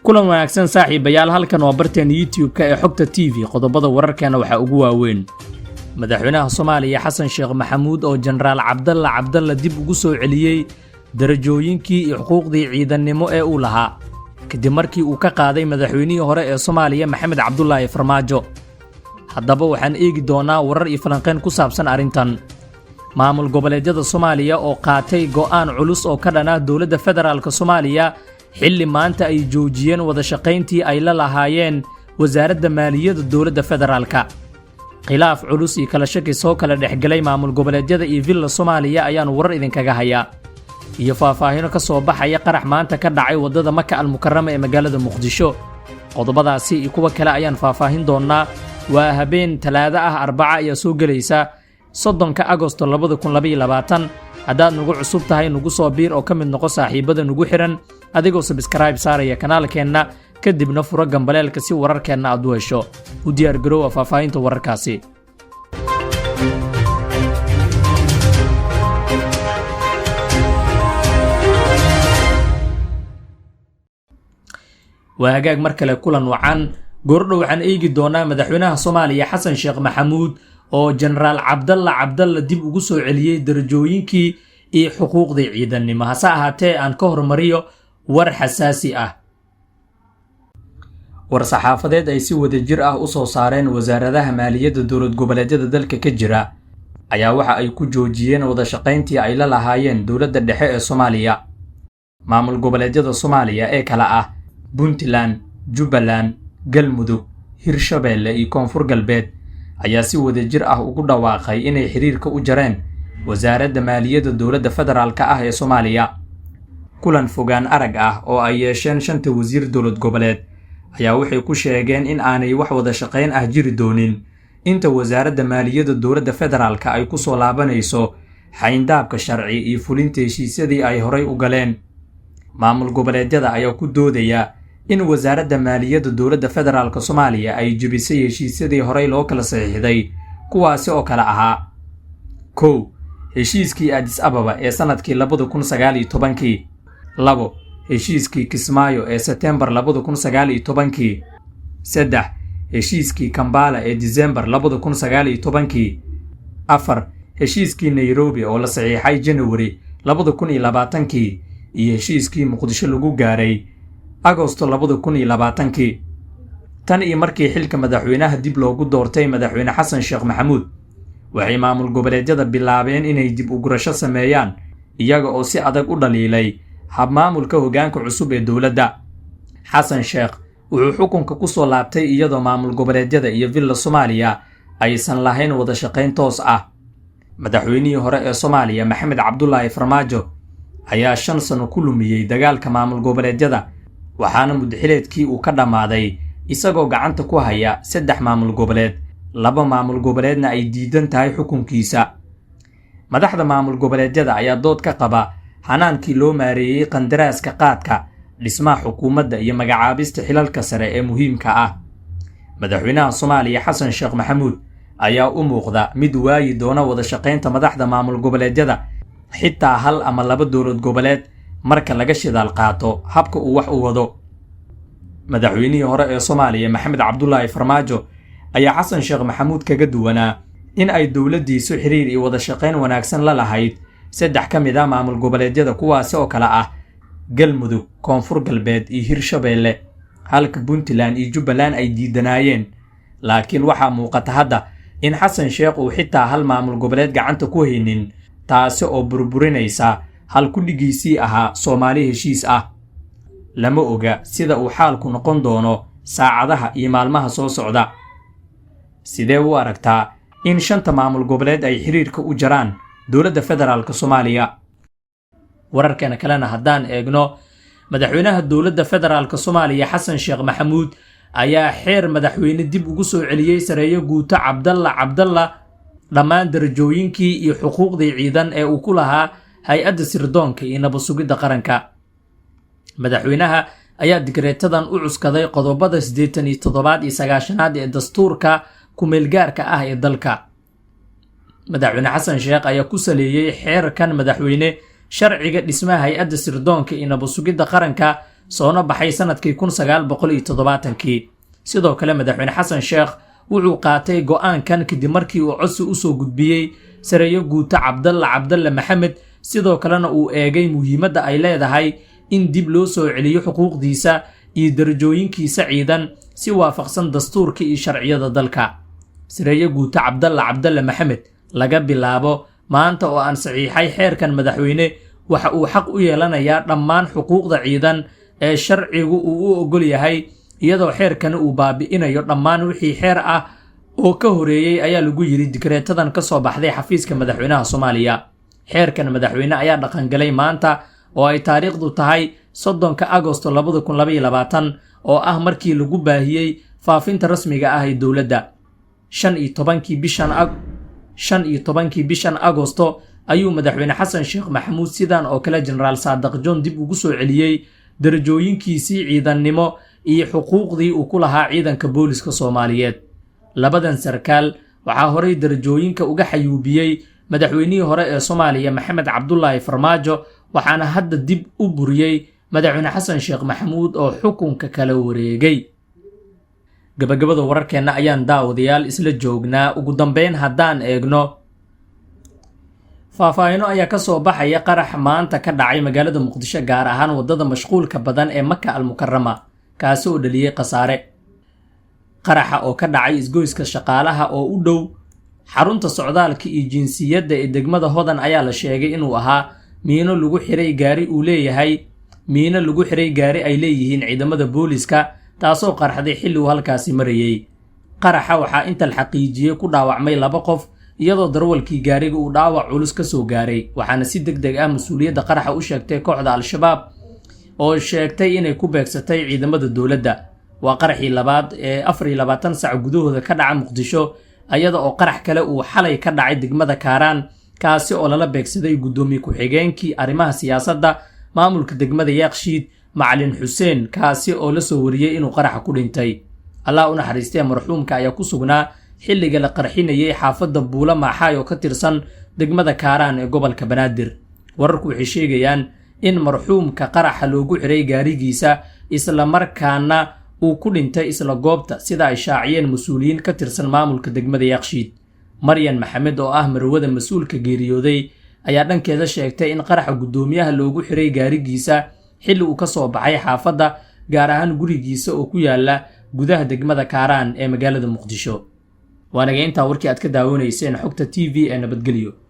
Kulan wanaagsan, saaxiibayaal. Halkan waa barteena YouTube-ka ee Xogta TV. Qodobada wararkeena waxaa ugu waaweyn madaxweynaha Soomaaliya Xasan Sheekh Maxamuud oo Jenaraal Cabdalla Cabdalla dib ugu soo celiyey darajooyinkii iyo xuquuqdii ciidannimo ee uu lahaa, kadib markii uu ka qaaday madaxweynihii hore ee Soomaaliya Maxamed Cabdulaahi Farmaajo. Haddaba waxaan eegi doonaa warar iyo falanqayn ku saabsan arrintan. Maamul goboleedyada Soomaaliya oo qaatay go'aan culus oo ka dhan ah dowladda federaalka Soomaaliya, xilli maanta ay joojiyeen wada shaqayntii ay la lahaayeen wasaaradda maaliyadda dowladda federaalka. Khilaaf culus iyo kala shaki soo kala dhexgelay maamul goboleedyada iyo Villa Soomaaliya ayaanu warar idinkaga hayaa, iyo faahfaahino ka soo baxaya qarax maanta ka dhacay waddada Maka Almukarama ee magaalada Muqdisho. Qodobadaasi iyo kuwo kale ayaan faahfaahin doonnaa. Waa habeen Talaado ah, Arbaca ayaa soo gelaysa, 30-ka Agosto 2022. Haddaad nagu cusub tahay, nagu soo biir oo ka mid noqo saaxiibada nagu xihan, adigoo subscribe saaraya kanaalkeenna, kadibna furo gambaleelka si wararkeenna aad u hesho. U diyaargaroowa faahfaahinta wararkaasi. Waa hagaag, mar kale kulan wacan. Goordhow waxaan eegi doonaa madaxweynaha Soomaaliya Xasan Sheekh Maxamuud oo Jenaraal Cabdalla Cabdalla dib ugu soo celiyey darajooyinkii iyo xuquuqdii ciidannimo. Hase ahaatee, aan ka hormariyo war xasaasi ah. War-saxaafadeed ay si wadajir ah u soo saareen wasaaradaha maaliyadda dowlad goboleedyada dalka ka jira ayaa waxa ay ku joojiyeen wada shaqayntii ay la lahaayeen dowladda dhexe ee Soomaaliya. Maamul goboleedyada Soomaaliya ee kala ah Puntland, Jubbaland, Galmudug, Hirshabeelle iyo Koonfur Galbeed ayaa si wadajir ah ugu dhawaaqay inay xiriirka u jareen wasaaradda maaliyadda dowladda federaalka ah ee Soomaaliya. Kulan fogaan arag ah oo ay yeesheen shanta wasiir dowlad goboleed ayaa waxay ku sheegeen in aanay wax wada shaqayn ah jiri doonin inta wasaaradda maaliyadda dowladda federaalka ay ku soo laabanayso xayndaabka sharci iyo fulinta heshiisyadii ay horay u galeen. Maamul goboleedyada ayaa ku doodaya in wasaaradda maaliyadda dowladda federaalka Soomaaliya ay jebisay heshiisyadii horay loo kala saxiixday, kuwaasi oo kale ahaa: 1, heshiiskii Adis Ababa ee sannadkii 2019-kii; 2, heshiiskii Kismaayo ee Setembar 2019-kii; 3, heshiiskii Kambala ee Disembar 2019-kii; 4, heshiiskii Nairobi oo la saxiixay Janawari 2020-kii; iyo heshiiskii Muqdisho lagu gaaray Agosto 2020-kii. Tan iyo markii xilka madaxweynaha dib loogu doortay madaxweyne Xasan Sheekh Maxamuud, waxay maamul goboleedyada bilaabeen inay dib u gurasho sameeyaan, iyaga oo si adag u dhaliilay habmaamulka hoggaanka cusub ee dowladda. Xasan Sheekh wuxuu xukunka ku soo laabtay iyadoo maamul goboleedyada iyo Villa Soomaaliya aysan lahayn wada shaqayn toos ah. Madaxweynihii hore ee Soomaaliya Maxamed Cabdulaahi Farmaajo ayaa 5 sano ku lumiyey dagaalka maamul goboleedyada, waxaana muddaxileedkii uu ka dhammaaday isagoo gacanta ku haya saddex maamul goboleed, laba maamul goboleedna ay diidan tahay xukunkiisa. Madaxda maamul goboleedyada ayaa dood ka qaba hanaankii loo maareeyey qandaraaska qaadka, dhismaha xukuumadda iyo magacaabista xilalka sare ee muhiimka ah. Madaxweynaha Soomaaliya Xasan Sheekh Maxamuud ayaa u muuqda mid waayi doona wada shaqaynta madaxda maamul goboleedyada, xitaa hal ama laba dowlad goboleed, marka laga shidaal qaato habka uu wax u wado. Madaxweynihii hore ee Soomaaliya Maxamed Cabdulaahi Farmaajo ayaa Xasan Sheekh Maxamuud kaga duwanaa in ay dowladdiisu xiriir iyo wada shaqayn wanaagsan la lahayd saddex ka mid ah maamul goboleedyada, kuwaasi oo kale ah Galmudug, Koonfur Galbeed iyo Hirshabeelle, halka Puntland iyo Jubbaland ay diidanaayeen. Laakiin waxaa muuqata hadda in Xasan Sheekh uu xitaa hal maamul goboleed gacanta ku haynin, taasi oo burburinaysa hal ku-dhigiisii ahaa Soomaali heshiis ah. Lama oga sida uu xaalku noqon doono saacadaha iyo maalmaha soo socda. Sidee u aragtaa in shanta maamul goboleed ay xiriirka u jaraan dowladda federaalka Soomaaliya? Wararkeena kalena haddaan eegno, madaxweynaha dowladda federaalka Soomaaliya Xasan Sheekh Maxamuud ayaa xeer madaxweyne dib ugu soo celiyey sareeyo guuto Cabdalla Cabdalla dhammaan darajooyinkii iyo xuquuqdii ciidan ee uu ku lahaa hay-adda sirdoonka iyo nabad sugidda qaranka. Madaxweynaha ayaa digreetadan u cuskaday qodobada 87aad iyo 90aad ee dastuurka ku-meelgaarka ah ee dalka. Madaxweyne Xasan Sheekh ayaa ku saleeyey xeerkan madaxweyne sharciga dhismaha hay-adda sirdoonka iyo nabad sugidda qaranka. Soona baxay sanadkii 1970-kii. Sidoo kale, Madaxweyne Xasan Sheekh wuxuu qaatay go'aankan kadib markii uu codsi usoo gudbiyey Sareeyo Guuto Cabdalla Cabdalle Maxamed, sidoo kalena uu eegay muhiimadda ay leedahay in dib loo soo celiyo xuquuqdiisa iyo darajooyinkiisa ciidan si waafaqsan dastuurka iyo sharciyada dalka. Sareeyo Guuto Cabdalla Cabdalle Maxamed, laga bilaabo maanta oo aan saxiixay xeerkan madaxweyne, waxa uu xaq u yeelanayaa dhammaan xuquuqda ciidan ee sharcigu uu u ogol yahay, iyadoo xeerkani uu baabi'inayo dhammaan wixii xeer ah oo ka horeeyey, ayaa lagu yidhi digreetadan ka soo baxday xafiiska madaxweynaha Soomaaliya. Xeerkan madaxweyne ayaa dhaqangalay maanta oo ay taariikhdu tahay 30-ka Agosto 2022, oo ah markii lagu baahiyey faafinta rasmiga ah ee dowladda. 15-kii bishan Agosto ayuu Madaxweyne Xasan Sheekh Maxamuud sidan oo kale Jenaraal Saadaq John dib ugu soo celiyey darajooyinkiisii ciidannimo iyo xuquuqdii uu ku lahaa ciidanka booliska Soomaaliyeed. Labadan sarkaal waxaa horey darajooyinka uga xayuubiyey madaxweynihii hore ee Soomaaliya, Maxamed Cabdulaahi Farmaajo, waxaana hadda dib u buriyey Madaxweyne Xasan Sheekh Maxamuud oo xukunka kala wareegay. Gabagabada wararkeenna ayaan, daawadayaal, isla joognaa. Ugu dambeyn, haddaan eegno, faahfaahino ayaa ka soo baxaya qarax maanta ka dhacay magaalada Muqdisho, gaar ahaan waddada mashquulka badan ee Maka Almukarama, kaasi oo dhaliyey khasaare. Qaraxa oo ka dhacay isgoyska Shaqaalaha oo u dhow xarunta socdaalka iyo jinsiyadda ee degmada Hodan ayaa la sheegay inuu ahaa miino lagu xiray gaari uu leeyahay, miino lagu xiray gaari ay leeyihiin ciidamada booliska, taasoo qarxday xilli uu halkaasi marayey. Qaraxa waxaa inta la xaqiijiyey ku dhaawacmay laba qof, iyadoo darwalkii gaariga uu dhaawac culus ka soo gaaray, waxaana si deg deg ah mas-uuliyadda qaraxa u sheegtay kooxda Al-Shabaab oo sheegtay inay ku beegsatay ciidamada dowladda. Waa qaraxii labaad ee 24 sac gudahooda ka dhaca Muqdisho, ayada oo qarax kale uu xalay ka dhacay degmada Kaaraan, kaasi oo lala beegsaday guddoomiye ku-xigeenkii arrimaha siyaasadda maamulka degmada Yaaqshiid, Macalin Xuseen, kaasi oo la soo wariyey inuu qaraxa ku dhintay. Allah u naxariistee, marxuumka ayaa ku sugnaa xilliga la qarxinayay xaafadda Buulo Maaxaay oo ka tirsan degmada Kaaraan ee gobolka Banaadir. Wararku waxay sheegayaan in marxuumka qaraxa loogu xiray gaarigiisa, islamarkaana uu ku dhintay isla goobta, sida ay shaaciyeen mas-uuliyiin ka tirsan maamulka degmada Yaaqshiid. Maryan Maxamed oo ah marwada mas-uulka geeriyooday ayaa dhankeeda sheegtay in qaraxa guddoomiyaha loogu xiray gaarigiisa xilli uu ka soo baxay xaafadda, gaar ahaan gurigiisa oo ku yaala gudaha degmada Kaaraan ee magaalada Muqdisho. Waanaga intaa warkii aad ka daawanayseen Xogta TV ee. Nabadgelyo.